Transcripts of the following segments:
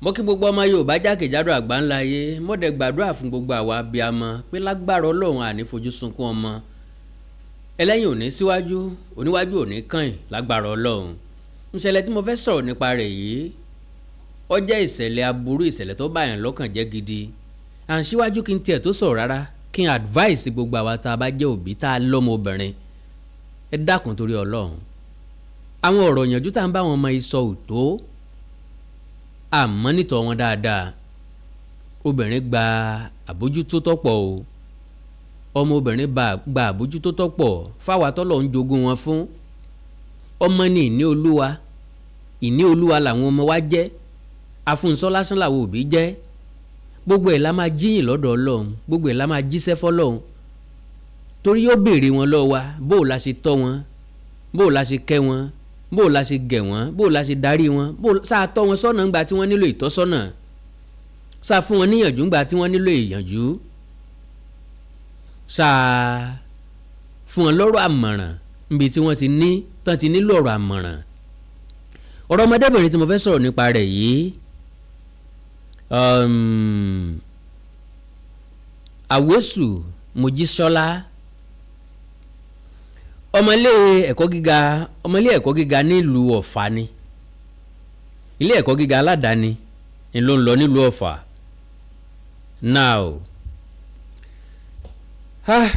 Mo kí gbogbo ọmọ Yorùbá jákèjádò àgbáńlá ayé. Mo dẹ̀ gbàdúrà fún gbogbo àwa abiyamọ pé lágbára Ọlọ́run, àní fojú sunkún ọmọ. Ẹlẹ́yìn òní síwájú, oníwájú òní kàn lágbára Ọlọ́run. Ìṣẹ̀lẹ̀ tí mo fẹ́ sọ̀rọ̀ nípa rẹ̀ yìí, ó jẹ́ ìṣẹ̀lẹ̀ aburú, ìṣẹ̀lẹ̀ tó bá yàn lọ́kàn jẹ́ gidi. À ń síwájú kí n tiẹ̀ tó sọ̀rọ̀ rárá, kí n advice gbogbo àwa tá a bá jẹ́ òbí tá a lọ́mọ obìnrin. Ẹ dákun, torí Ọlọ́run, àwọn ọ̀rọ̀ ìyànjú tá à ń bá wọn ọmọ yìí sọ ò tó àmọ́ nítọ́ wọn dáadáa. Obìnrin gba àbójútó tọ́pọ̀ o. Ọmọ obìnrin gba àbójútó tọ́pọ̀ fáwa tọ́lọ̀ ń jogún wọn fún. Ọmọ ní ìní Olúwa, ìní Olúwa làwọn ọmọ wa jẹ́. Afúnṣọ́ lásán làwọn òbí jẹ́. Gbogbo ẹ̀ la máa jíyìn lọ́dọ̀ Ọlọ́run, gbogbo ẹ̀ la máa jíṣẹ́ fọ́lọ́run, torí yóò béèrè wọn lọ́wọ́ wa, bó o la ṣe tọ́ wọn, bó o la ṣe kẹ́ wọn, bó o la ṣe gẹ̀ wọ́n, bó o la ṣe darí wọn, bó o sáà tọ́ wọn sọ́nà ńgbà tí wọ́n nílò ìtọ́sọ́nà, sáà fún wọn níyànjú ńgbà tí wọ́n nílò ìyànjú, sáà fún wọn lọ́rọ̀ àmọ̀ràn níbi tí wọ́n ti ní tán ti nílò ọ̀rọ̀ àmọ̀ràn. Ọ̀rọ̀ ọmọdébìnrin tí mo fẹ́ sọ̀rọ̀ nípa rẹ̀ yìí, Àwésù Mojísọ́lá, ọmọlé ẹ̀kọ́ gíga nílùú Ọ̀fà ni. Ilé ẹ̀kọ́ gíga aládàáni ni ló ń lọ nílùú Ọ̀fà. Now, ah,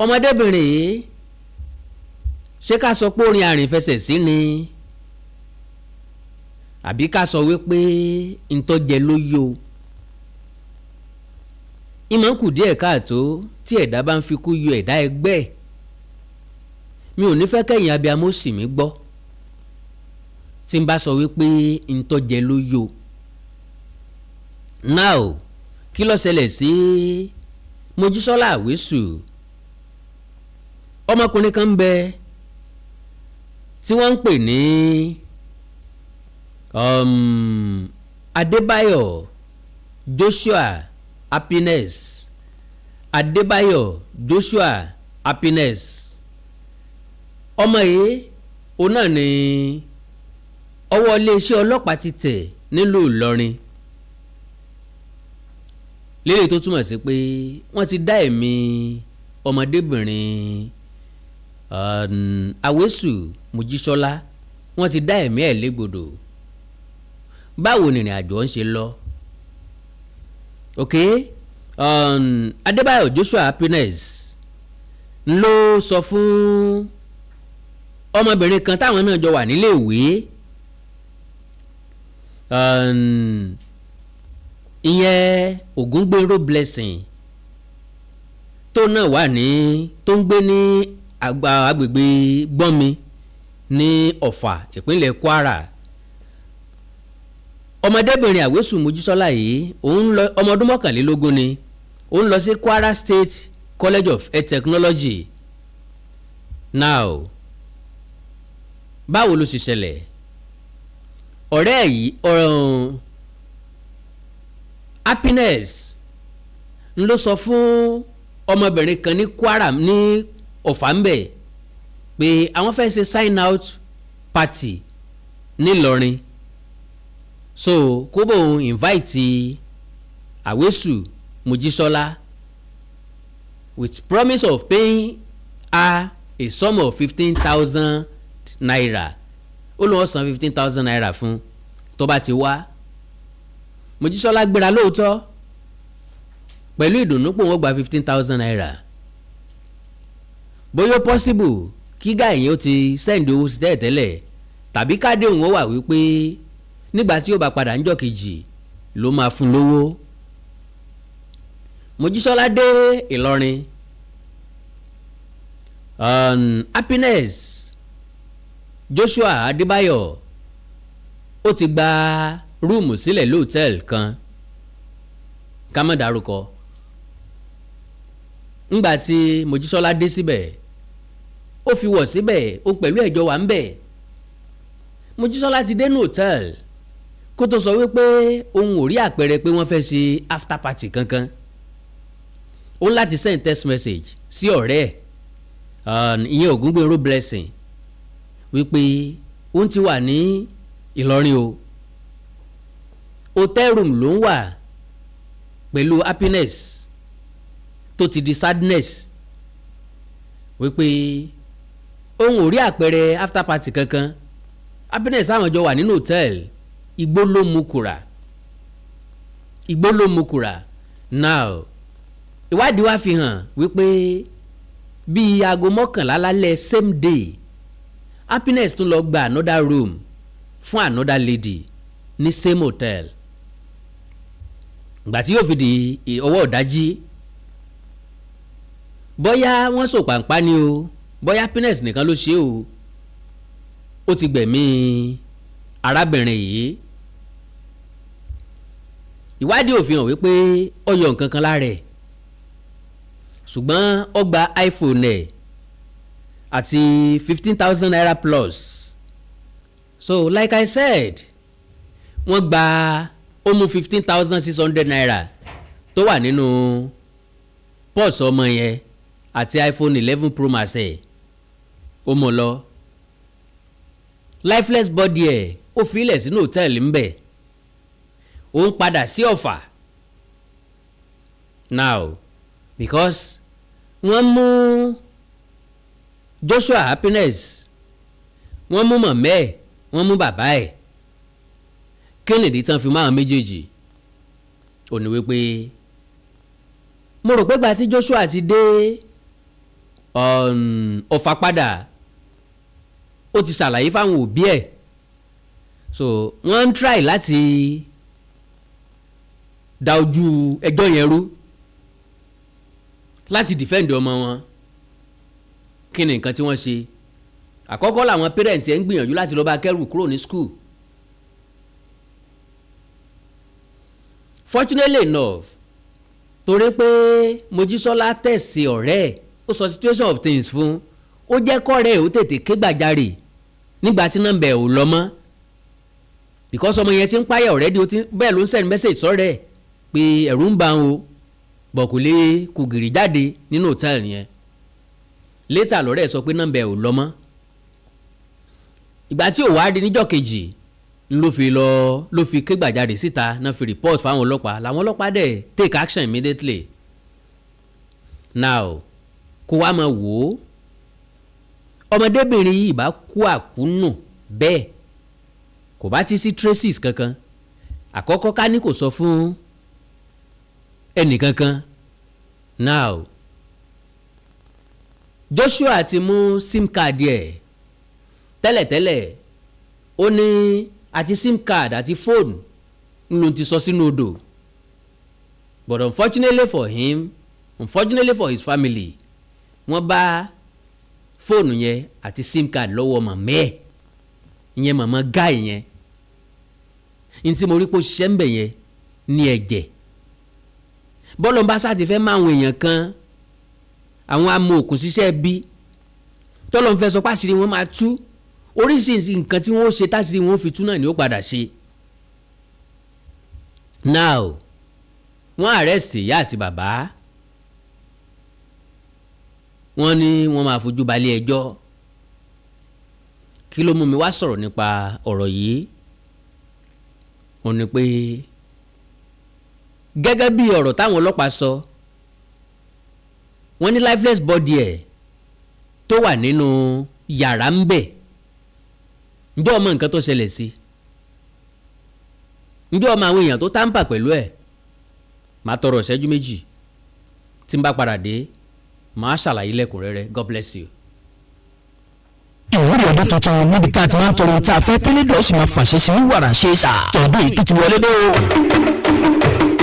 ọmọdébìnrin yìí, ṣé ká sọ pé orin àrìnfẹsẹ̀ sí ni, àbí ká sọ wípé ntọ́jẹ ló yó? Ìmọ̀ ń kù díẹ̀ káàtó tí ẹ̀dá bá ń fi kú yọ ẹ̀dá ẹgbẹ́ ẹ̀. Mi ò ní fẹ́ kẹ́yìn abiyamọ sì mí gbọ́ tí n bá sọ wípé ntọ́jẹ ló yó. Now, kí ló ṣẹlẹ̀ sí Mojísọ́lá Àwésù? Ọmọkùnrin kan ń bẹ tí wọ́n ń pè ní Adébáyọ̀ Joshua Happiness. Adébáyọ̀ Joshua Happiness, ọmọ yìí, òun náà ní ọwọ́ iléeṣẹ́ ọlọ́pàá ti tẹ̀ nílùú Ìlọrin, lélẹ̀ tó túmọ̀ sí pé wọ́n ti dá ẹ̀mí ọmọdébìnrin Àwésù Mojísọ́lá, wọ́n ti dá ẹ̀mí ẹ̀ légbodò. Báwo ni ìrìn àjò ń ṣe lọ? Ok, Adébáyọ̀ Joshua Happiness ló sọ fún ọmọbìnrin kan táwọn náà jọ wà níléèwé, ìyẹn Ògúngbèrò Blessing, tó náà wà ní tó ń gbé ní agbègbè Gbọ́nmi ní Ọ̀fà, ìpínlẹ̀ Kwara. Ọmọdébìnrin Àwésù Mojísọ́lá yìí, òun lọ, ọmọ ọdún 21 ni. Òun lọ sí Kwara State College of Health Technology. Now, báwo ló ṣe ṣẹlẹ̀? Ọ̀rẹ́ yìí, Happiness ń ló sọ fún ọmọbìnrin kan ní Kwara, ní Ọ̀fà ńbẹ̀, pé àwọn fẹ́ ṣe sign out party nílọrin, so kó bóun invite Àwésù Mojísọ́lá with promise of paying her a sum of ₦15,000. Ó lóun san ₦15,000 fún tó bá ti wá. Mojísọ́lá gbéra lóòótọ́ pẹ̀lú ìdùnnú pé wọ́n gba ₦15,000. Bóyá ó possible kí guy yẹn ó ti send owó sí tẹ́lẹ̀tẹ́lẹ̀, tàbí kádéhùn ó wà wípé nígbà tí ó bá padà ńjọ́ kejì ló máa fún lówó. Mojísọ́lá dé Ìlọrin. Happiness Joshua Adébáyọ̀, ó ti gba room sílẹ̀ lóòtẹ́ẹ̀lì kan, ká má dárúkọ. Ńgbà tí Mojísọ́lá dé síbẹ̀, ó fi wọ̀ síbẹ̀, ó pẹ̀lú ẹ̀jọ̀ wà ń bẹ̀. Mojísọ́lá ti dénú hòtẹ́ẹ̀lì kó tó sọ wípé òun ò rí àpẹẹrẹ pé wọ́n fẹ́ ṣe after party kankan. Ó ń láti send text message sí ọ̀rẹ́ ẹ̀. Ìyẹn Ògúngbèrò Blessing, wípé òun ti wà ní Ìlọrin o, hotel room ló ń wà pẹ̀lú Happiness tó ti di Sadness, wípé òun ò rí àpẹẹrẹ after party kankan. Happiness àwọn jọ wà nínú hotel, igbó ló mú kura, igbó ló mú kura. Now, ìwádìí wa fi hàn wípé bíi aago 11 lálẹ́ same day, Happiness tún lọ gba another room fún another lady ní same hotel. Ìgbà tí yóò fi di ọwọ́ ọ̀dájí, bóyá wọ́n sọ pàǹpá ni o, bóyá Happiness nìkan ló ṣe o, ó ti gbẹ̀mí arábìnrin yìí. Ìwádìí ò fi hàn wípé ó yọ nǹkan kan lára ẹ̀, ṣùgbọ́n ó gba iPhone ẹ̀ àti ₦15,000 plus. So like I said, wọ́n gba, ó mú ₦15,600 tó wà nínú purse ọmọ yẹn àti iPhone 11 Pro Max ẹ̀, ó mú lọ. Lifeless body ẹ̀, ó fi ilẹ̀ sínú hòtẹ́ẹ̀lì ńbẹ̀, ó ń padà sí Ọ̀fà now, because wọ́n mú Joshua Happiness, wọ́n mú mọ̀mẹ́ ẹ̀, wọ́n mú bàbá ẹ̀. Kí nìdí tán fi máa méjèèjì? Ò ní wípé mo rò pé gba tí Joshua ti dé Ọ̀fà padà, ó ti ṣàlàyé fáwọn òbí ẹ̀, so wọ́n ń try láti da ojú ẹjọ́ yẹn rú láti defend ọmọ wọn. Kí ni nǹkan tí wọ́n ṣe? Àkọ́kọ́, làwọn parents ẹ̀ ń gbìyànjú láti lọ bá kẹ́rù kúrò ní school. Fortunately enough, torí pé Mojísọ́lá tẹ̀sí ọ̀rẹ́ ẹ̀, ó sọ situation of things fún, ó jẹ́ kọ́rẹ́ ẹ̀ ó tètè ké gbàjarè nígbà tí nọ́mbà ẹ̀ ò lọ mọ́, because ọmọ yẹn ti ń páyà already. Ó ti bẹ́ẹ̀ ló ń send message sọ́rẹ́ ẹ̀ pé ẹ̀rù ń bà ń o, bọ̀ kò lè kò gìrì jáde nínú hòtẹ́ẹ̀lì yẹn. Later, lọ́rẹ́ ẹ̀ sọ pé nọ́mbà ẹ̀ ò lọ mọ́. Ìgbà tí ò wá di níjọ́ kejì ló fi lọ, ló fi ké gbàjarè síta náà, fi report fáwọn ọlọ́pàá, làwọn ọlọ́pàá dẹ̀ take action immediately. Now, kó wá máa wò ó, ọmọdébìnrin yìí bá kú àkúnù bẹ́ẹ̀, kò bá ti sí traces kankan. Àkọ́kọ́, ká ní kò sọ fún ẹnìkankan. Now, Joshua ti mú SIM card ẹ̀ tẹ́lẹ̀tẹ́lẹ̀. Ó ní àti SIM card àti fóònù ń lòun ti sọ sínú odò, but unfortunately for him, unfortunately for his family, wọ́n bá fóònù yẹn àti SIM card lọ́wọ́ màmá ẹ̀, ìyẹn màmá guy yẹn. Ní tí mo rí pé ó ṣiṣẹ́ ń bẹ̀ yẹn ní ẹ̀jẹ̀ bọ́lọ̀ ń bá sáà ti fẹ́ máa àwọn èèyàn kan, àwọn amòòkùn ṣiṣẹ́ bí tọ́lọ́ ń fẹ́ sọ páṣírí wọn máa tú, oríṣiríṣi nǹkan tí wọ́n ṣe táṣírí wọn fi tú náà ni ó padà ṣe. Now, wọ́n arrest ìyá àti bàbá. Wọ́n ní wọ́n máa fojú balẹ̀ ẹjọ́. Kí ló mú mi wá sọ̀rọ̀ nípa ọ̀rọ̀ yìí? Wọ́n ní pé gẹ́gẹ́ bí ọ̀rọ̀ táwọn ọlọ́pàá sọ, wọ́n ní lifeless body ẹ̀ tó wà nínú yàrá ń bẹ̀. Ǹjẹ́ ọmọ nǹkan tó ṣẹlẹ̀ sí? Ǹjẹ́ ọmọ àwọn èèyàn tó tamper pẹ̀lú ẹ̀? Màá tọrọ ìṣẹ́jú 2. Tí n bá padà dé, màá ṣàlàyé lẹ́kùnrẹ́rẹ́. God bless you. Ìwúrí ọdún tuntun níbi tá a ti máa ń tọrọ tá a fẹ́ tẹ́lẹ̀ dọ̀ sì máa fàṣẹ sí wàrà ṣe é sà. Tọdún yìí tó ti wọlé dé o,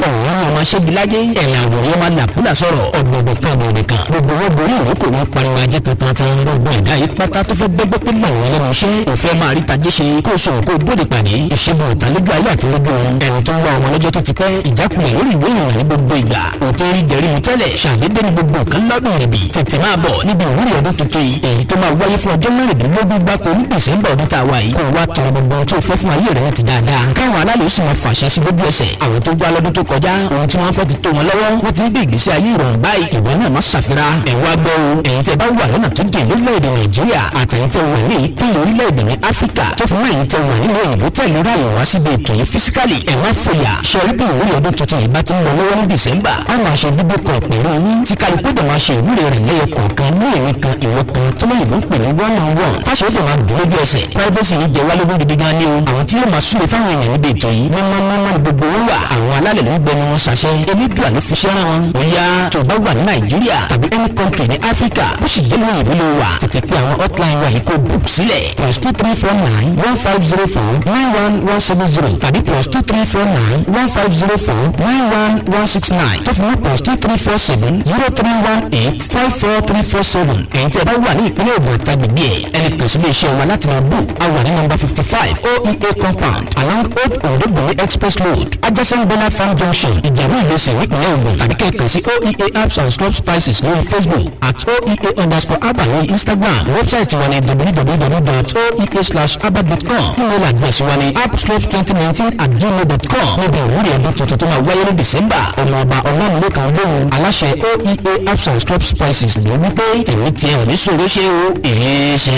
ọ̀hún ọmọ aṣẹ́gilájẹ́ ẹ̀yìn àwòrán máa làkúlà sọ̀rọ̀ ọ̀gbọ̀gbọ̀ kan ọ̀gbọ̀gbọ̀ kan gbogbo wọn borí ìwé kò wọ́n pariwo ajé tuntun. Gbogbo ẹ̀dá yìí pátá tó fẹ́ gbẹ́gbẹ́ pé làwọn ẹlẹ́nu iṣẹ́ kò fẹ́ máa rí tajé ṣe, kó sọ̀rọ̀ kó bóde pàdé ìṣègùn ìta lójú ayé àti lójú ọ̀run, ẹni tó ń wá ọmọ lọ́jọ́ tó ti pẹ́, ìjákulẹ̀ lórí ìwé ìrìnnà ní gbogbo ìgbà, òtún rí jẹ̀rí mu tẹ́lẹ̀, ṣàdédé ní gbogbo nǹkan lọ́dún rìbì, tètè máa bọ̀ níbi ìwúrí ọdún tuntun yìí, èyí tó máa wáyé fún ọjọ́ 16 gbáko ní December ọdún tá a wà yìí. Kó wá tọrọ gbogbo ohun tó fẹ́ fún ayé rẹ̀ ti dáadáa, káwọn alálẹ̀ ó sì máa fàṣẹ sí lójú ẹsẹ̀. Àwọn tó gbá lọ́dún tó kọjá Ohun tí wọ́n fẹ́ ti tó wọn lọ́wọ́, wọ́n ti ń gbé ìgbésí ayé ìrọ̀rùn báyìí. Ìwọ náà má ṣàfihàn. Ẹ̀ wá gbọ́ o, ẹ̀yin tẹ́ bá wà lọ́nà tó jìn lórílẹ̀‐èdè Nàìjíríà, àtẹ̀yin tẹ́ wà ní ìpínlẹ̀ orílẹ̀-èdè ní Áfíríkà, tó fún ẹ̀yin tẹ́ wà nílùú òyìnbó tẹ̀lé ráyè wá síbi ètò yìí physically, ẹ̀ má fòyà. Sọrí bí ìwúrí ọdún tuntun yìí bá ti ń lọ lọ́wọ́ ní December, á máa ṣe video call pẹ̀lú yín, tí kálukú dẹ̀ máa ṣe ìwúrí rẹ̀ lẹ́yọ kọ̀ọ̀kan ní èmi kan, ìwọ kan, tó lóyìnbó ń pè ní one on one, táṣe ó dẹ̀ máa dùn lójú ẹsẹ̀. Privacy yìí jẹ́ wálé gidi gan ni o. Àwọn tí yóò máa súre fáwọn èèyàn níbi ètò yìí, mímọ́ mímọ́ ní gbogbo wọn wà. Àwọn alálẹ̀ ló ń gbẹnu wọn ṣàṣẹ, Elédùà ló fi ṣẹ́ rán wọn. Ó yá, tó bá wà ní Nàìjíríà tàbí any country ní Áfíríkà, bó sì jẹ́ lóyìnbó ló wà, tètè pé àwọn hotline wa yìí kó book sílẹ̀: +234 915 049 1170 tàbí +234 915 049 1169, tó fi mọ́ +234 703 185 4347. Èyí tí ẹ bá wà ní ìpínlẹ̀ Ògùn àtàgbègbè ẹ̀, ẹni pèsè ilé iṣẹ́ wa láti máa book. A wà ní number 55, OEA Compound, along Old Ondo Express Road, adjacent Bella Farm Junction, Ìjẹ̀bú Ìlẹsẹ̀, nípìnlẹ̀ Ògùn, tàbí kẹ́ ẹ kàn sí OEA Herbs and Scrub Spices lórí Facebook, @oea_abba lórí Instagram. Website wa ní www.oea/abba.com. Email address wa ní appscrubs2019@gmail.com. Níbi ìwúrí ọdún tuntun tó máa wáyé ní December, Ọmọọba Ọlámilẹ́kan lóhùn, aláṣẹ OEA Herbs and Scrub Spices, ló wípé tèmi tiẹ̀ ò ní sòro ṣe o, èé ṣe.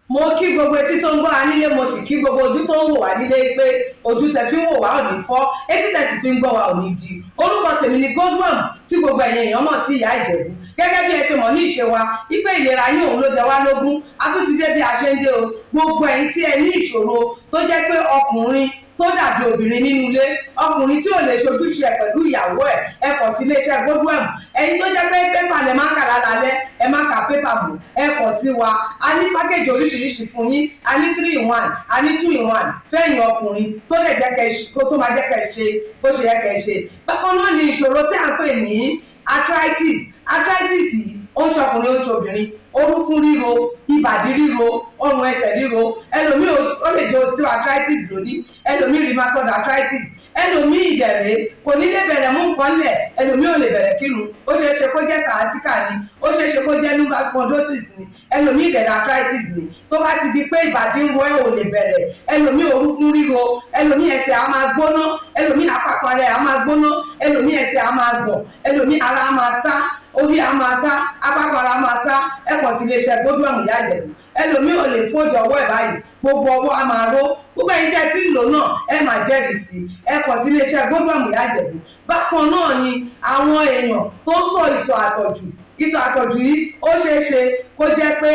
Mo kí gbogbo etí tó ń gbọ́ wa nílé, mo sì kí gbogbo ojú tó ń wò wá nílé pé ojú tẹ fi ń wò wá ò ní fọ́, etí tẹ sì fi ń gbọ́ wa ò ní di. Orúkọ tèmi ni Godwin, tí gbogbo ẹ̀yin èèyàn mọ̀ sí Ìyá Ìjẹ̀bú. Gẹ́gẹ́ bí ẹ ṣe mọ̀ ní ìṣe wa wípé ìlera yín òun ló jẹ wá lógún, a tún ti dé bí a ṣe ń dé o. Gbogbo ẹ̀yin tí ẹ ní ìṣòro tó jẹ́ pé ọkùnrin tó dàbí obìnrin nínú ilé, ọkùnrin tí ò lè ṣojúṣe ẹ pẹ̀lú ìyàwó ẹ̀, ẹ kàn sí iléeṣẹ́ Godwin. Ẹ̀yin tó jẹ́ pé pépà lẹ máa ń kà lálálẹ́, ẹ má ka pépà mọ́, ẹ kàn sí wa. A ní package oríṣiríṣi fún yín. A ní three in one, a ní two in one fẹ́yìn ọkùnrin tó lè jẹ́ kẹ́ kó tó máa jẹ́ kẹ́ ṣe bó ṣe yẹ kẹ́ ṣe. Bákan náà ni ìṣòro tí à ń pè ní arthritis. Arthritis yìí, ó ń ṣọkùnrin, ó ń ṣobìnrin. Orúnkún ríro, ìbàdí ríro, ọrùn ẹsẹ̀ ríro. Ẹlòmíì, ó lè jẹ́ osteoarthritis lónìí, ẹlòmíì rheumatoid arthritis, ẹlòmíì ìdẹ̀rẹ̀ kò ní lè bẹ̀rẹ̀ mú nǹkan lẹ̀, ẹlòmíì ò lè bẹ̀rẹ̀ kírun. Ó ṣeé ṣe kó jẹ́ sciatica ni, ó ṣeé ṣe kó jẹ́ lumbar spondylosis ni, ẹlòmíì ìdẹ̀rẹ̀ arthritis ni. Tó bá ti di pé ìbàdí ń ro ẹ́, ò lè bẹ̀rẹ̀, ẹlòmíì orúnkún ríro, ẹlòmíì ẹsẹ̀ á máa gbóná, ẹlòmíì àpapọ̀ rẹ̀ á máa gbóná, ẹlòmíì ẹsẹ̀ á máa gbọ̀n, ẹlòmíì ara á máa ta, orí á máa ta, apápọ̀ ara á máa ta, ẹ kàn sí iléeṣẹ́ Godwin Ìyá Ìjẹ̀bú. Ẹlòmíì ò lè fọ́jọ ọwọ́ ẹ̀ báyìí, gbogbo ọwọ́ á máa ró. Gbogbo ẹ̀yin tẹ́ tí ń lò náà, ẹ máa jẹ́rìí sí. Ẹ kàn sí iléeṣẹ́ Godwin Ìyá Ìjẹ̀bú. Bákan náà ni àwọn èèyàn tó ń tọ̀ ìtọ̀ àtọ̀jù. Ìtọ̀ àtọ̀jù yìí, ó ṣeé ṣe kó jẹ́ pé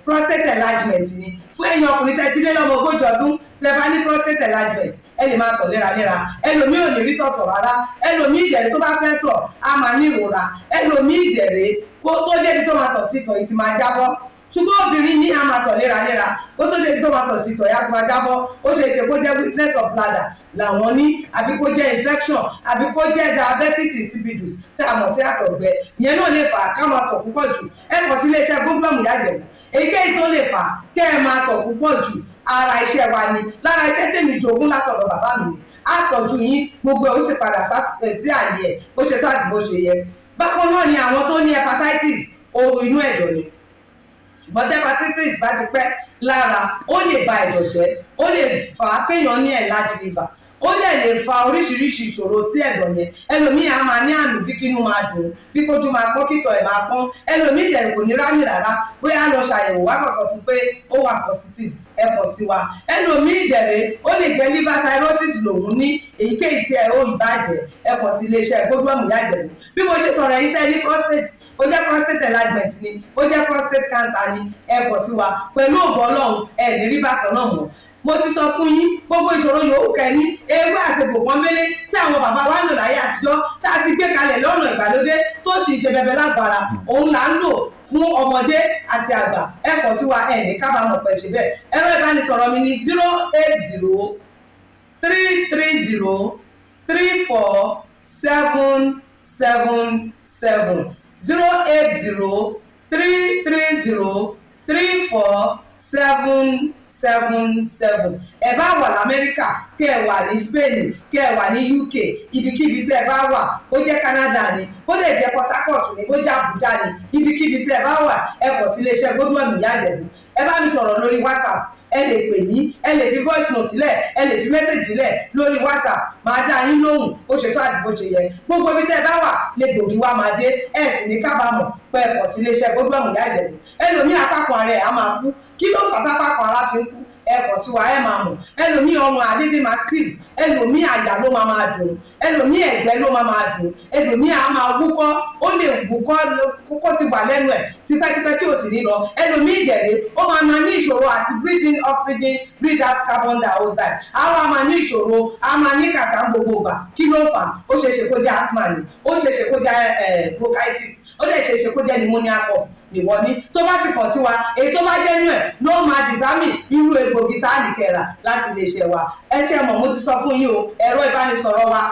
prostate enlargement ni. Fún ẹ̀yin ọkùnrin tẹ́ ti lé lọ́mọ 40 ọdún, tẹ́ bá ní prostate enlargement, ẹ lè máa tọ̀ léraléra. Ẹlòmíì ò lè rí tọ̀tọ̀ rárá. Ẹlòmíì ìdẹ̀rẹ̀, tó bá fẹ́ tọ̀, á máa ní ìrora. Ẹlòmíì ìdẹ̀rẹ̀, kó tó débi tó máa tọ̀ sí, ìtọ̀ yìí ti máa jábọ́. Ṣùgbọ́n obìnrin ní, a máa tọ̀ léraléra, kó tó débi tó máa tọ̀ sí, ìtọ̀ yá ti máa jábọ́. Ó ṣe é ṣe kó jẹ́ weakness of bladder làwọn ní, àbí kó jẹ́ infection, àbí kó jẹ́ diabetes insipidus tí a mọ̀ sí àtọ̀gbẹ. Ìyẹn náà lè fà á ká máa tọ̀ púpọ̀ jù. Ẹ kàn sí iléeṣẹ́ Godwin Ìyá Ìjẹ̀bú. Èyíkéyìí tó lè fà á kẹ́ ẹ máa tọ̀ púpọ̀ jù, ara iṣẹ́ wa ni. Lára iṣẹ́ tèmi jogún látọ̀dọ̀ bàbá mi ni àtọ̀jú yín, gbogbo ẹ̀ ó sì padà sí àyè ẹ̀ bó ṣe tó àti bó ṣe yẹ. Bákan náà ni àwọn tó ní hepatitis, ooru inú ẹ̀dọ̀ ni. Ṣùgbọ́n tí hepatitis bá ti pẹ́ lára, ó lè ba ẹ̀dọ̀ jẹ́, ó lè fà á kéèyàn ní enlarged liver, ó dẹ̀ lè fa oríṣiríṣi ìṣòro sí ẹ̀dọ̀ yẹn. Ẹlòmíì á máa ní àmì bí kínú máa dùn, bí kójú máa pọ́n, kítọ̀ ẹ̀ máa pọ́n. Ẹlòmíì dẹ̀ kò ní rámì rárá, bóyá lọ ṣàyẹ̀wò wá kàn sọ fún pé ó wà positive. Ẹ kàn sí wa. Ẹlòmíì dẹ̀rẹ̀, ó lè jẹ́ liver cirrhosis lòun ní. Èyíkéyìí tí ẹ ó ìbàjẹ́, ẹ kàn sí iléeṣẹ́ Godwin Ìyá Ìjẹ̀bú. Bí mo ṣe sọ̀rọ̀ yìí, tẹ́ ní prostate, ó jẹ́ prostate enlargement ni, ó jẹ́ prostate cancer ni, ẹ kàn sí wa. Pẹ̀lú ògbọ́ Ọlọ́run, ẹ ní rí bákan náà mọ́. Mo ti sọ fún yín, gbogbo ìṣòro yòówù kẹ́ni, ewé àti pòpọ́nbélé tí àwọn bàbá wa ń lò láyé àtijọ́, tá a ti gbé kalẹ̀ lọ́nà ìgbàlódé, tó sì ń ṣe bẹbẹ lágbára, òun là ń lò fún ọmọdé àti àgbà. Ẹ kàn sí wa, ẹ ní kábàámọ̀ pẹ̀ ṣe bẹ́ẹ̀. Ẹ̀rọ ìbánisọ̀rọ̀ mi ní 08033034777, 08033034777. Ẹ bá wà lamẹ́ríkà, kẹ́ ẹ wà ní Spain, kẹ́ ẹ wà ní UK, ibikíbi tẹ́ ẹ bá wà, bó jẹ́ Canada ni, bó lè jẹ́ Port Harcourt ni, bó jẹ́ Abuja ni, ibikíbi tẹ́ ẹ bá wà, ẹ kàn sí iléeṣẹ́ Godwin Ìyá Ìjẹ̀bú. Ẹ bá mi sọ̀rọ̀ lórí WhatsApp. Ẹ Ẹ lè pè mí, ẹ lè fi voice note lẹ̀, ẹ lè fi message lẹ̀ lórí WhatsApp, máa dá yín lóhùn bó ṣe tó àti bó ṣe yẹ. Gbogbo ibi tẹ́ ẹ bá wà lè gbòógì wá máa dé. Ẹ sì ní kábàámọ̀ pé ẹ kàn sí iléeṣẹ́ Godwin Ìyá Ìjẹ̀bú. Ẹlòmíì, apákan ara ẹ̀ á máa kú. Kí ló fà tápákan ara fi ń kú? Ẹ kàn sí wa, ẹ máa mọ̀. Ẹlòmíì, ọrùn àdédé máa stiff. Ẹlòmíì, àyà ló máa máa dùn. Ẹlòmíì, ẹ̀gbẹ́ ló máa máa dùn. Ẹlòmíì á máa wúkọ́, ó lè wúkọ́ kókó ti wà lẹ́nu ẹ̀ tipẹ́tipẹ́ tí ò sì ní lọ. Ẹlòmíì ìdẹ̀rẹ̀, ó máa máa ní ìṣòro àti breathe in oxygen, breathe out carbon dioxide. Á wá máa ní ìṣòro, á máa ní kàtà gbogbo ìgbà. Kí ló fà á? Ó ṣeé ṣe kó jẹ́ asthma ni, ó ṣeé ṣe kó jẹ́ bronchitis, ó dẹ̀ ṣeé ṣe kó jẹ́ pneumonia cough ìwọ ní. Tó bá ti kàn sí wa, èyí tó bá jẹ́ nú ẹ̀ ló máa determine irú egbògi tá a lè kẹ̀rà láti lè ṣe wa. Ẹ ṣe mọ̀, mo ti sọ fún yín o. Ẹ̀rọ ìbánisọ̀rọ̀ wa,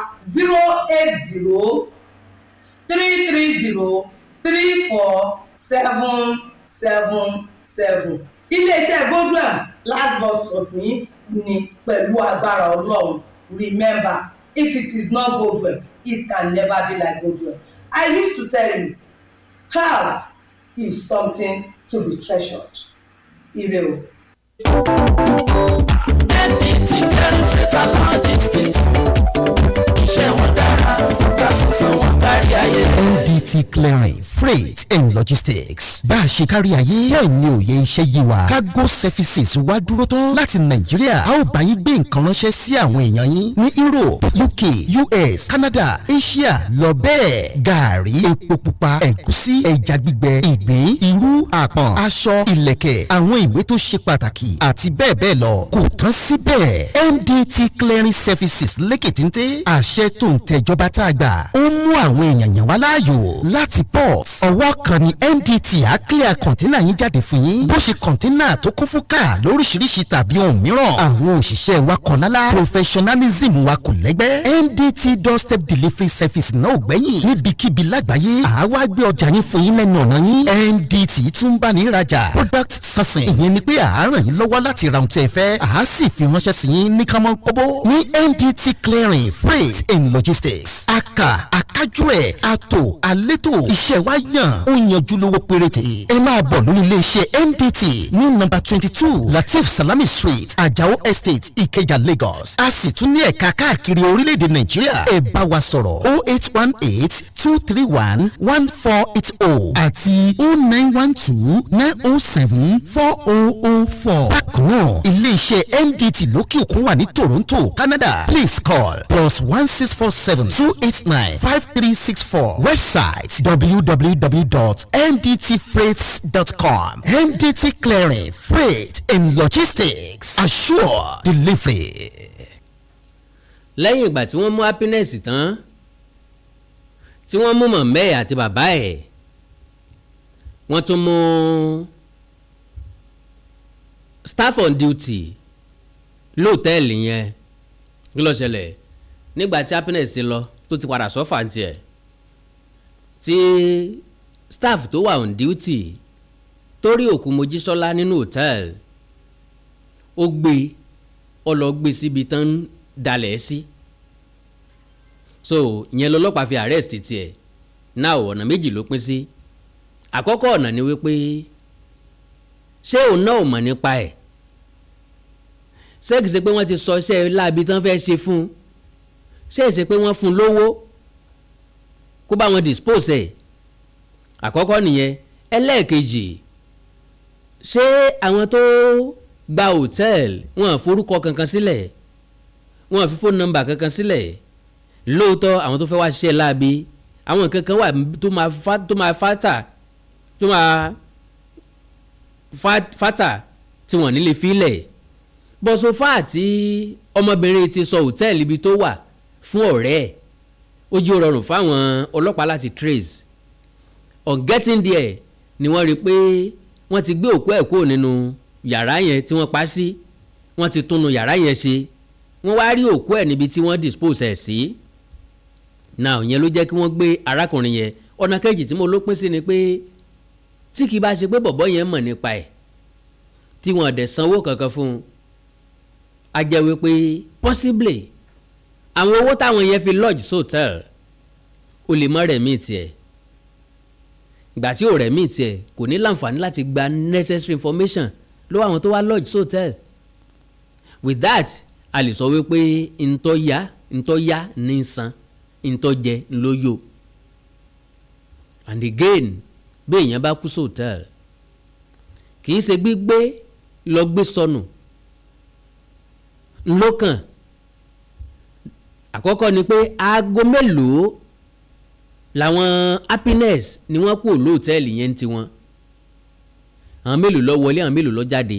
08033034777. Iléeṣẹ́ Godwin, last bus stop yín ni pẹ̀lú agbára Ọlọ́run. Remember, if it is not Godwin, it can never be like Godwin. I used to tell you, health is something to be treasured. Ire o. MDT Clearing Freight and Logistics, iṣẹ́ wọn dára, ọ̀tá sísan wọn kárí ayé. MDT Clearing Freight and Logistics, bá a ṣe kárí ayé bẹ́ẹ̀ ni òye iṣẹ́ yé wa. Cargo services wá dúró tán láti Nàìjíríà. A ó bá yín gbé nǹkan ránṣẹ́ sí àwọn èèyàn yín ní Europe, UK, US, Canada, Asia lọ bẹ́ẹ̀. Gàárì, epo pupa, ẹ̀gúsí, ẹja gbígbẹ, ìgbín, irú, àpọ̀n, aṣọ, ìlẹ̀kẹ̀, àwọn ìwé tó ṣe pàtàkì àti bẹ́ẹ̀ bẹ́ẹ̀ lọ. Kò tán síbẹ̀, MDT Clearing Services lékètéńté. Àṣẹ tó ń tẹjọba tá a gbà ó mú àwọn èèyàn yàn wá láàyò láti port. Ọwọ́ kan ní MDT á clear container yín jáde fún yín, bó ṣe container tó kún fún káà lóríṣiríṣi tàbí ohun mìíràn. Àwọn òṣìṣẹ́ wa kọ̀ lálá, professionalism wa kò lẹ́gbẹ́. MDT doorstep delivery service náà ò gbẹ́yìn. Níbikíbi lágbàáyé, àwa gbé ọjà yín fún yín lẹ́nu ọ̀nà yín. MDT tún bá ní ìrajà product sourcing. Ìyẹn ni pé àá ràn yín lọ́wọ́ láti ra ohun tí ẹ fẹ́, àá sì fi ránṣẹ́ sí yín ní kánmọ́nkóbó. Ní MDT Clearing Freight and Logistics, aka akájú ẹ̀, àtò àlétò, iṣẹ́ wa yàn, ó yanjú, lówó péréte. Ẹ máa bọ̀ lórí iléeṣẹ́ MDT ní nọ́mbà 22, Latif Salami Street, Ajao Estate, Ìkẹjà, Lagos. A sì tún ní ẹ̀ka káàkiri orílẹ̀-èdè Nàìjíríà. Ẹ bá wa sọ̀rọ̀, 08182311480 àti 09129074004. Bákan náà, iléeṣẹ́ MDT lókè òkun wà ní Toronto, Canada. Please call +16472895364. Website, www.mdtfreights.com. MDT Clearing Freight and Logistics, assure delivery. Lẹ́yìn ìgbà tí wọ́n mú Happiness tán, tí wọ́n mú mọ̀mẹ́ ẹ̀ àti bàbá ẹ̀, wọ́n tún mú staff on duty lóòtẹ́ẹ̀lì yẹn. Kí ló ṣẹlẹ̀ nígbà tí Happiness ti lọ, tó ti padà sọ́fà tiẹ̀, tí staff tó wà on duty tó rí òkú Mojísọ́lá nínú hòtẹ́ẹ̀lì? Ó gbé, ó lọ gbé síbi tán dalẹ̀ sí. So ìyẹn lọ́lọ́pàá fi arrest tiẹ̀ náà. Ọ̀nà méjì ló pín sí. Àkọ́kọ́ ọ̀nà ni wípé, ṣé òun náà ò mọ̀ nípa ẹ̀? Ṣé kìí ṣe pé wọ́n ti sọ iṣẹ́ láabi tán fẹ́ ṣe fún un? Ṣé kìí ṣe pé wọ́n fún un lówó kó bá wọn dispose ẹ̀? Àkọ́kọ́ nìyẹn. Ẹlẹ́ẹ̀kejì, ṣé àwọn tó gba hòtẹ́ẹ̀lì, wọn forúkọ kankan sílẹ̀, wọn fi phone number kankan sílẹ̀? Lóòótọ́, àwọn tó fẹ́ wá ṣiṣẹ́ láabi, àwọn kankan wà tó máa fátà, tó máa fátà tí wọ́n nílé fílẹ̀ bọ́sọ̀fà. Tí ọmọbìnrin ti sọ hòtẹ́ẹ̀lì ibi tó wà fún ọ̀rẹ́ ẹ̀, ó jẹ́ rọrùn fáwọn ọlọ́pàá láti trace. On getting there ni wọ́n rí i pé wọ́n ti gbé òkú ẹ̀ kúrò nínú yàrá yẹn tí wọ́n pa sí, wọ́n ti túnú yàrá yẹn ṣe, wọ́n wá rí òkú ẹ̀ níbi tí wọ́n dispose ẹ̀ sí. Now, yẹn ló jẹ́ kí wọ́n gbé arákùnrin yẹn. Ọ̀nà kejì tí mo ló pín sí ni pé, tí kì í bá ṣe pé bọ̀bọ́ yẹn mọ̀ nípa ẹ̀, tí wọ́n dẹ̀ sanwó kankan fún un, a jẹ́ wípé possibly àwọn owó táwọn yẹn fi lodge hotel, ó lè mọ́ rẹ̀ míì tiẹ̀. Ìgbà tí ò rẹ̀ míì tiẹ̀, kò ní láǹfààní láti gba necessary information lọ́wọ́ àwọn tó wá lodge hotel. With that, a lè sọ wípé ntọ́ ya ntọ́ ya ní san, ntọ́ jẹ ńlóyò. And again, bí èèyàn bá kú sọ́tẹ̀ẹ̀lì, kì í ṣe gbígbé lọ gbé sọnù ńlọ́kàn. Àkọ́kọ́ ni pé aago mélòó làwọn Happiness ni wọ́n kú lóòtẹ́ẹ̀lì yẹn ń tiwọn? Àwọn mélòó lọ wọlé? Àwọn mélòó lọ jáde?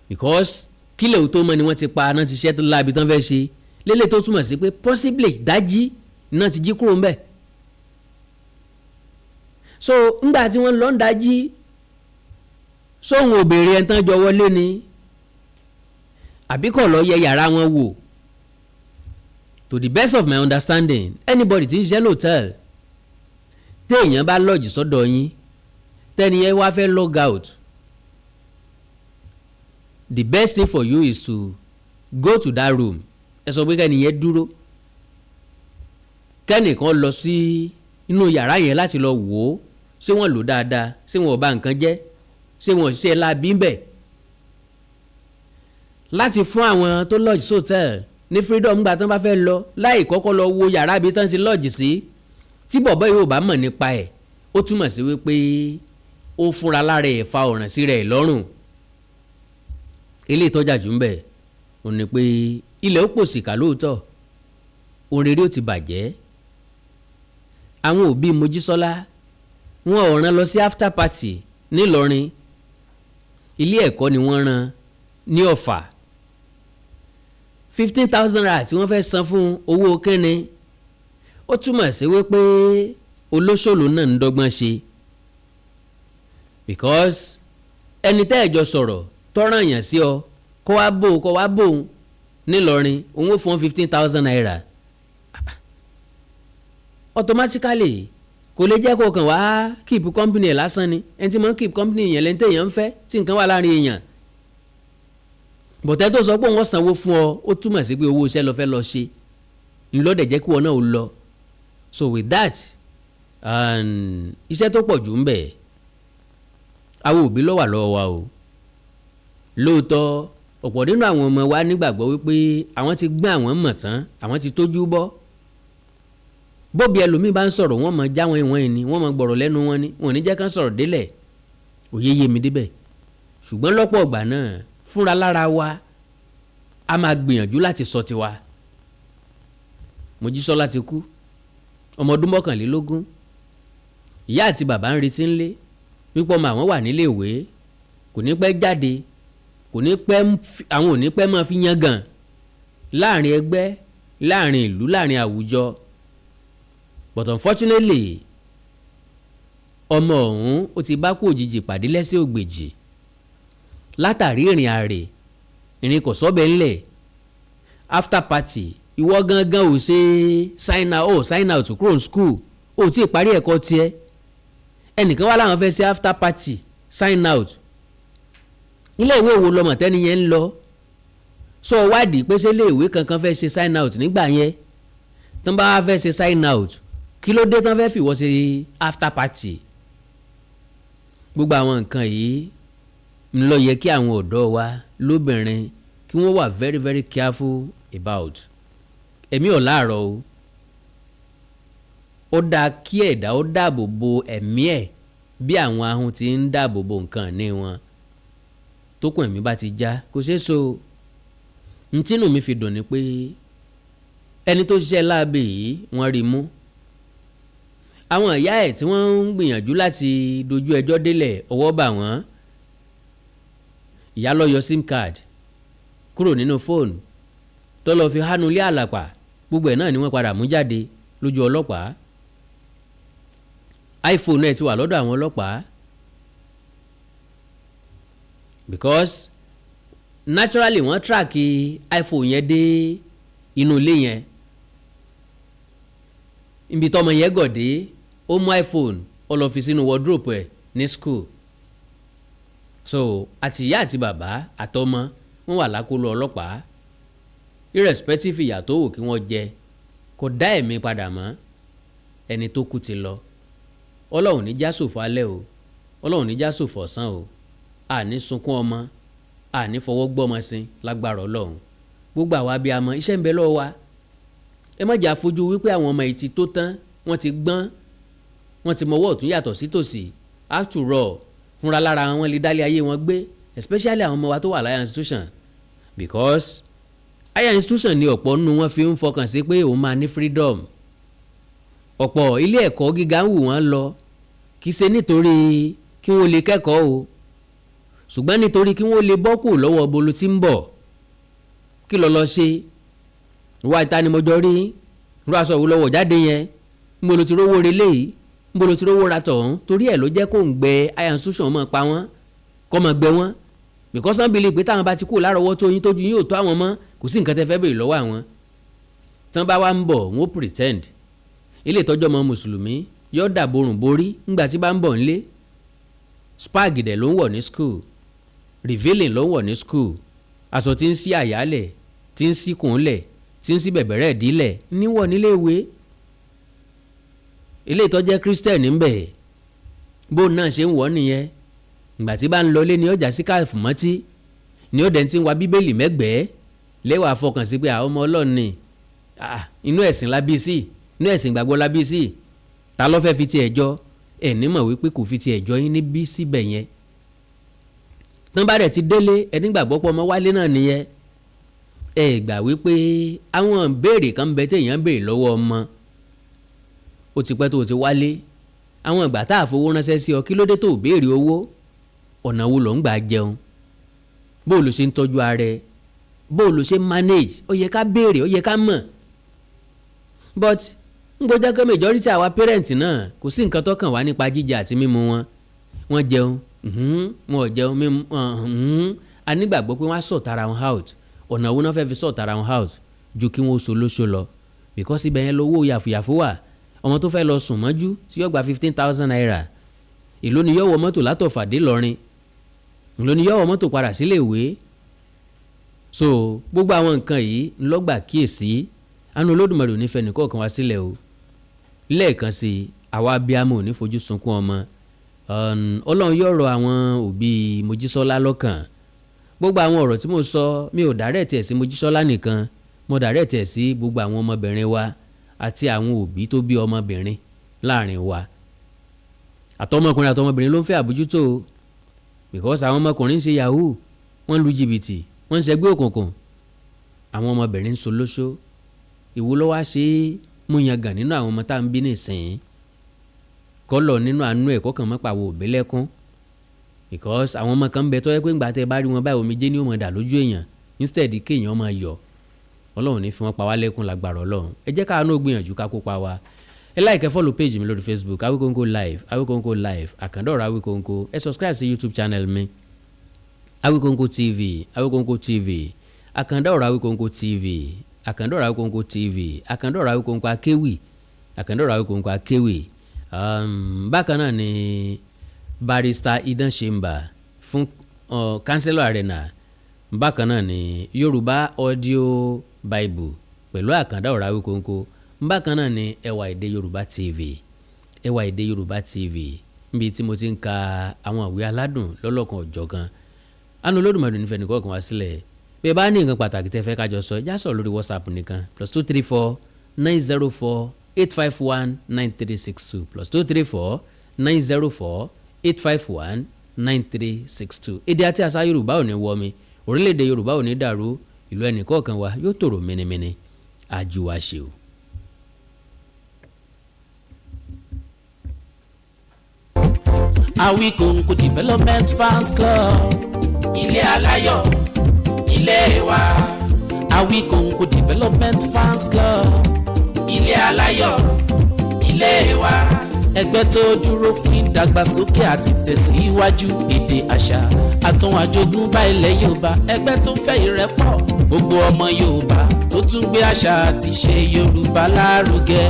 Because kílẹ̀ ò tó mọ́ ni wọ́n ti pa náà, ti ṣẹ́ tó láabi tán fẹ́ ṣe lélẹ̀, tó túmọ̀ sí pé possibly dájí náà ti jí kúrò ńbẹ̀. So ńgbà tí wọ́n lọ ń dájí, sóhun ò béèrè ẹ̀ tán jọ wọlé ni, àbí kò lọ yẹ yàrá wọn wò? To the best of my understanding, anybody tí ń ṣiṣẹ́ lọ́tẹ̀ẹ̀lì, téèyàn bá lodge sọ́dọ̀ yín, tẹ́ni yẹn wá fẹ́ log out, the best thing for you is to go to that room. Ẹ sọ pé kẹ́ni yẹn dúró, kẹ́nìkan lọ sí inú yàrá yẹn láti lọ wò ó, ṣé wọ́n lò dáadáa, ṣé wọ́n ò bà nǹkan jẹ́, ṣé wọ́n ṣe láabi ń bẹ̀, láti fún àwọn tó lodge hotel ní freedom gbà tán bá fẹ́ lọ, láì kọ́kọ́ lọ wo yàrá ibi tán ti lodge sí. Tí bọ̀bọ́ yóò bá mọ̀ nípa ẹ̀, ó túmọ̀ sí wípé ó fúnra lára ẹ̀ fa ọ̀ràn sí rẹ̀ lọ́rùn. Ilé ìtọ́jà jù ń bẹ̀ ò ní pé ilẹ̀ ó pòsìkà lóòótọ́, ohun rere ó ti bàjẹ́. Àwọn òbí Mojísọ́lá, wọn ò rán lọ sí after party nílọrin, ilé ẹ̀kọ́ ni wọ́n rán ní Ọ̀fà. ₦15,000 tí wọ́n fẹ́ san fún owó kínni? Ó túmọ̀ sí wípé olóṣòlò náà ń dọ́gbọ́n ṣe, because ẹni tẹ́ ẹ̀ jọ sọ̀rọ̀ tọ́ràn yàn sí ọ, kó wá bò, kó wá bò nílọrin, òun ó fún ₦15,000 automatically. Kò lè jẹ́ kó kàn wá keep company ẹ̀ lásán ni. Ẹni tí mo ń keep company yẹn lẹ́ni téèyàn ń fẹ́, tí nǹkan wà láàrin èèyàn. Bọ̀tẹ́ tó sọ pé òun sanwó fún ọ, ó túmọ̀ sí pé owó iṣẹ́ lọ fẹ́ lọ ṣe ńlọ́dẹ̀ jẹ́ kí wọn náà ó lọ. So with that, iṣẹ́ tó pọ̀ jù ń bẹ̀, àwọn òbí ló wà lọ́wọ́ wa o. Lóòótọ́, ọ̀pọ̀ nínú àwọn ọmọ wa nígbàgbọ́ wípé àwọn ti gbọ́n, àwọn mọ̀ tán, àwọn ti tójú bọ́. Bóbi ẹlòmíín bá ń sọ̀rọ̀, wọ́n mọ̀ já wọn ìwọ̀n ẹni, wọ́n mọ̀ gbọ̀rọ̀ lẹ́nu wọn ni, wọn ò ní jẹ́ kán sọ̀rọ̀ délẹ̀. Òye yé mi débẹ̀, ṣùgbọ́n lọ́pọ̀ ọgbà náà, fúnra lára wa, a máa gbìyànjú láti sọ tiwa. Mojísọ́lá ti kú, ọmọ ọdún 21. Ìyá àti bàbá ń retí ńlé wípé ọmọ àwọn wà nílé ìwé, kò ní pẹ́ jáde, kò ní pẹ́, àwọn ò ní pẹ́ máa fi yangàn láàrin ẹgbẹ́, láàrin ìlú, láàrin àwùjọ. But unfortunately, ọmọ ọ̀hún ó ti bá kú òjijì pàdé lẹ́sẹ̀ ògbèjì látàrí ìrìn àrè, ìrìn kò sọ́bẹ̀ ńlẹ̀, after party. Ìwọ gangan ò ṣe sign out, ò sign out kúrò ní school, ò tí ì parí ẹ̀kọ́ tiẹ̀. Ẹnìkan wá láwọn fẹ́ ṣe after party, sign out. Ilé ìwé wo lọmọ tẹ́ni yẹn ń lọ? Sọ wádìí pé ṣé ilé ìwé kankan fẹ́ ṣe sign out nígbà yẹn? Tán bá wá fẹ́ ṣe sign out, kí ló dé tán fẹ́ fìwọ́ ṣe after party? Gbogbo àwọn nǹkan yìí ń lọ yẹ kí àwọn ọ̀dọ́ wa lóbìnrin kí wọ́n wà very very careful about. Ẹ̀mí ò láàárọ̀ o. Ó dáa kí ẹ̀dá ó dáàbò bo ẹ̀mí ẹ̀ bí àwọn ahun ti ń dáàbò bo nǹkan ní wọn. Tókùn ẹ̀mí bá ti já, kò ṣeé so. Ntínú mi fi dùn ni pé ẹni tó ṣiṣẹ́ láabi yìí, wọ́n rí mú. Àwọn ìyá ẹ̀ tí wọ́n ń gbìyànjú láti dojú ẹjọ́ délẹ̀, ọwọ́ bà wọ́n. Ìyá lọ yọ SIM card kúrò nínú fóònù tó lọ́ọ́ fi hánu lé àlàpà. Gbogbo ẹ̀ náà ni wọ́n padà mú jáde lójú ọlọ́pàá. iPhone ẹ̀ ti wà lọ́dọ̀ àwọn ọlọ́pàá, because naturally wọ́n track iPhone yẹn dé inú ilé yẹn, ibi tọmọ yẹn gọ̀dé. Ó mú iPhone, ó lọ fi sínú wardrobe ẹ̀ ní school. So àti ìyá àti bàbá àtọmọ, wọ́n wà lákọlò ọlọ́pàá. Irrespective ìyà tó wù kí wọ́n jẹ, kò dá ẹ̀mí padà mọ́. Ẹni tó kú ti lọ. Ọlọ́run ní já ṣòfò alẹ́ o, Ọlọ́run ní já ṣòfò ọ̀sán o. Àní sunkún ọmọ. Àní fọwọ́ gbọ́mọ sí lágbára Ọlọ́run. Gbogbo àwa abiyamọ, iṣẹ́ ń bẹ lọ́wọ́ wa. Ẹ má jà fojú wípé àwọn ọmọ yìí ti tó tán, wọ́n ti gbọ́n, wọ́n ti mọwọ́ ọ̀tún yàtọ̀ sí tòsì. After all, fúnra lára wọn lè dálé ayé wọn gbé, especially àwọn ọmọ wa tó wà láyà institution, because higher institution ni ọ̀pọ̀ nínú wọn fi ń fọkàn sí pé òun máa ní freedom. Ọ̀pọ̀ ilé ẹ̀kọ́ gíga ń wù wọ́n lọ, kì í ṣe nítorí kí wọ́n lè kẹ́kọ̀ọ́ o, ṣùgbọ́n nítorí kí wọ́n lè bọ́ kù lọ́wọ́ bolo tí ń bọ̀. Kí lọ lọ ṣe wá ìtanimọ́jọ́ rí irú aṣọ òwú lọ́wọ́ jáde yẹn? Níbo ló ti rówó relé yìí? Níbo ló ti rówó ra tọ̀hún? Torí ẹ̀ ló jẹ́ kó ń gbẹ higher institution mọ̀ pa wọ́n kọ́ mọ̀ gbẹ wọ́n, because wọ́n believe pé táwọn bá ti kú lárọ̀ọ́wọ́tó yín, tójú yín ò tó àwọn mọ́, kò sí nǹkan tẹ́ fẹ́ béèrè lọ́wọ́ àwọn. Tán bá wá ń bọ̀, wọ́n pretend. Ilé ìtọ́jú ọmọ mùsùlùmí yóò dàborùn borí ńgbà tí bá ń bọ̀ ńlé. Spag dẹ̀ ló ń wọ̀ ní school, revealing ló ń wọ̀ ní school, aṣọ tí ń sí àyálẹ̀, tí ń sí kùnlẹ̀, tí ń sí bẹ̀bẹ̀rẹ̀ ìdílẹ̀ níwọ̀ nílé ìwé. Ilé ìtọ́jẹ́ Christian ń bẹ̀, bóun náà ṣe ń wọ̀ nìyẹn. Ìgbà tí bá ń lọlé ní ọjà sí káàfù mọ́tí ní ó dẹ̀ ti ń wa Bíbélì mẹ́gbẹ̀ẹ́ lẹ́wà fọkàn sí pé àwọn ọmọ Ọlọ́run ni, inú ẹ̀sìn la bí sí, inú ẹ̀sìn ìgbàgbọ́ la bí sí. Ta ló fẹ́ fi tiẹ̀ jọ ẹ̀ nímọ̀ wípé kò fi tiẹ̀ jọ yín níbí síbẹ̀ yẹn? Tán bá dẹ̀ ti délé, ẹni gbàgbọ́ pọ̀ ọmọ wálé náà nìyẹn. Ẹ gbà wípé àwọn béèrè kan bẹ téèyàn béèrè lọ́wọ́ ọmọ. Ó ti pẹ́ tó o ti wálé, àwọn ìgbà tá a fowó ránṣẹ́ sí ọ, kí ló dé tó o béèrè owó? Ọ̀nà wo ló ń gbà jẹun? Bó o ló ṣe ń tọ́jú ara ẹ? Bó o ló ṣe ń manage? Ó yẹ ká béèrè, ó yẹ ká mọ̀. But n kò jẹ́ pé majority àwa parent náà, kò sí nǹkan tó kàn wá nípa jíjẹ àti mímu wọn. Wọ́n jẹun, wọn ò jẹun mímu, a nígbàgbọ́ pé wọ́n á sort ara wọn out. Ọ̀nà wo náà fẹ́ fi sort ara wọn out ju kí wọ́n so lóṣo lọ? Because ibẹ̀ yẹn lówó yàfùyàfù wà. Ọmọ tó fẹ́ lọ sùn mọ́jú tí yóò gba ₦15,000, èló ni yóò wọ mọ́tò látọ̀fà dé Ìlọrin? Èló ni yóò wọ mọ́tò padà sílé ìwé? So gbogbo àwọn nǹkan yìí ńlọ́gbà kíyèsí. Àánú Olódùmarè ò ní fẹ́ nìkọ̀ọ̀kan wá sílẹ̀ o. Lẹ́ẹ̀kan sí i, àwa abiyamọ ò ní fojú sunkún ọmọ. Ọlọ́run yóò rọ àwọn òbí Mojísọ́lá lọ́kàn. Gbogbo àwọn ọ̀rọ̀ tí mo sọ, mi ò direct ẹ̀ sí Mojísọ́lá nìkan, mo direct ẹ̀ sí gbogbo àwọn ọmọbìnrin wa àti àwọn òbí tó bí ọmọbìnrin láàrin wa. Àtọmọkùnrin àtọmọbìnrin ló ń fẹ́ àbójútó, because àwọn ọmọkùnrin ń ṣe yahoo, wọ́n ń lu jìbìtì, wọ́n ń ṣẹgbẹ́ òkùnkùn, àwọn ọmọbìnrin ń solóṣó. Ìwo ló wá ṣe é mú yangàn nínú àwọn ọmọ tá à ń bí nìsín? Kọ́lọ̀ nínú àánú ẹ̀ kọ́kàn mọ́ pàwọ̀ òbí lẹ́kún, because àwọn ọmọ kan ń bẹ tó yẹ pé ńgbà tẹ́ bá rí wọn báyìí, omijé ní ó máa dà lójú èèyàn instead kéèyàn máa yọ̀. Ọlọ́run ní fi wọ́n pa wá lẹ́kún lágbára Ọlọ́run. Ẹ jẹ́ káà náà gbìyànjú ká kópa wa. Ẹ like, follow page mi lórí Facebook, Awikonko Live, Awikonko Live, Àkàndọ̀rọ̀ Awikonko. Ẹ subscribe sí YouTube channel mi, Awikonko TV, Awikonko TV, Àkàndọ̀rọ̀ Awikonko TV, Àkàndọ̀rọ̀ Awikonko TV, Àkàndọ̀rọ̀ Awikonko Akéwì, Àkàndọ̀rọ̀ Awikonko Akéwì. Bákan náà ni Barrister Idan Chamber fún Counselor Arena. Bákan náà ni Yorùbá Audio Bible pẹ̀lú Àkàndá ọ̀rọ̀ Awikonko. Bákan náà ni Ẹwà Èdè Yorùbá TV, Ẹwà Èdè Yorùbá TV, níbi tí mo ti ń ka àwọn ìwé aládùn lọ́lọ́kan ọ̀jọ̀kan. Àánú Olódùmarè nífẹ̀ẹ́ nìkan kan wá sílẹ̀. Bí ẹ bá ní nǹkan pàtàkì tẹ́ fẹ́ kájọ sọ, já sọ̀rọ̀ lórí WhatsApp nìkan: +234 904 851 9362, +234 904 851 9362. Èdè àti àṣà Yorùbá ò ní wọ mi, orílẹ̀-èdè Yorùbá ò ní dàrú, ìlú ẹnì kọ̀ọ̀kan wa yóò tòrò mìnìmìnì. Àjùwàṣe o. Awikonko Development Fans Club, ilé aláyọ̀, ilé wa. Awikonko Development Fans Club, ilé aláyọ̀, ilé wa. Ẹgbẹ́ tó dúró fún ìdàgbàsókè àti tẹ̀síwájú èdè, àṣà àtún àjogúnbá ilẹ̀ Yorùbá. Ẹgbẹ́ tó fẹ́ ìrẹ́pọ̀ gbogbo ọmọ Yorùbá, tó tún gbé àṣà àti ṣe Yorùbá lárugẹ.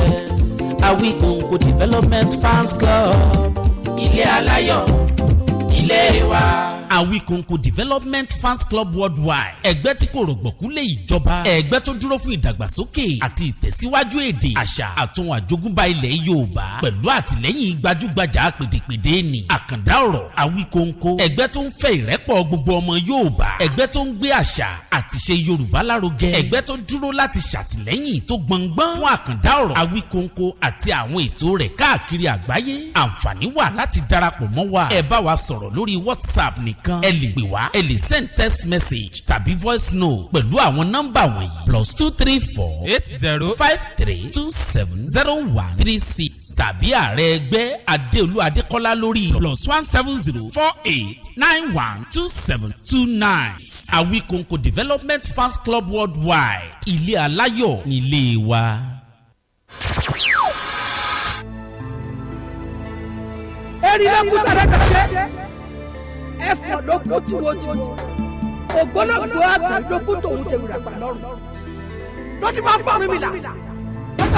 Awikonko Development Fans Club, ilé aláyọ̀, ilé wa. Awikonko Development Fans Club Worldwide, ẹgbẹ́ tí kò rọ̀gbọ̀kú lé ìjọba, ẹgbẹ́ tó dúró fún ìdàgbàsókè àti ìtẹ̀síwájú èdè, àṣà àtún àjogúnbá ilẹ̀ Yorùbá, pẹ̀lú àtìlẹ́yìn gbajúgbajà pèdèpèdè ni Àkàndá Ọ̀rọ̀ Awikonko, ẹgbẹ́ tó ń fẹ́ ìrẹ́pọ̀ gbogbo ọmọ Yorùbá, ẹgbẹ́ tó ń gbé àṣà àti ṣe Yorùbá lárugẹ, ẹgbẹ́ tó dúró láti ṣàtìlẹ́yìn tó gbọngbọ́n fún Àkàndá Ọ̀rọ̀ Awikonko àti àwọn ètò rẹ̀ káàkiri àgbáyé. Àǹfààní wà láti darapọ̀ mọ́ wa. Ẹ bá wa sọ̀rọ̀ lórí WhatsApp nìkan. Ẹ lè pè wá, ẹ lè send text message tàbí voice note pẹ̀lú àwọn nọ́mbà wọ̀nyí: +234 80 53270136, tàbí ààrẹ ẹgbẹ́ Adéolú Adékọ́lá lórí +1 7048912729. Awikonko Development Fans Club Worldwide, ilé aláyọ̀ nílé wa. Erin ló kú tàdátàdé, ẹfọ̀n ló kú tiwotiwo, ògbólógbòó àgbà ló kú tòun tèwúrà gbà lọ́rùn. Lọ́dún bá fọ́ọ̀rùn mi là lọ́jọ́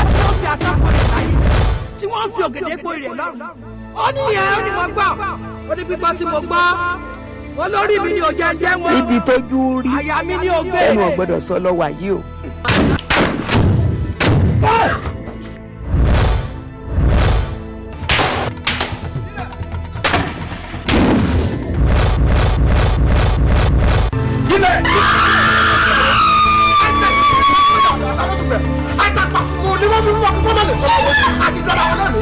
tí wọ́n fi àtàkùn rẹ̀ láyé, tí wọ́n fi ògèdè gbó rẹ̀ lọ́rùn. Ó ní ẹ̀, ó ní mo gbọ́, ó ní gbígbọ́ tí mo gbọ́, olórí mi ni ò jẹ́ jẹ́ wọn. Ibi tójú rí àyà mi ni ò gbé. Ẹnu ò gbọ́dọ̀ sọ lọ wà yìí o. Àtàpà kò ní wọ́n fi mú ọkọ̀ mọ́lẹ̀ àti dọ́là wọn lónìí.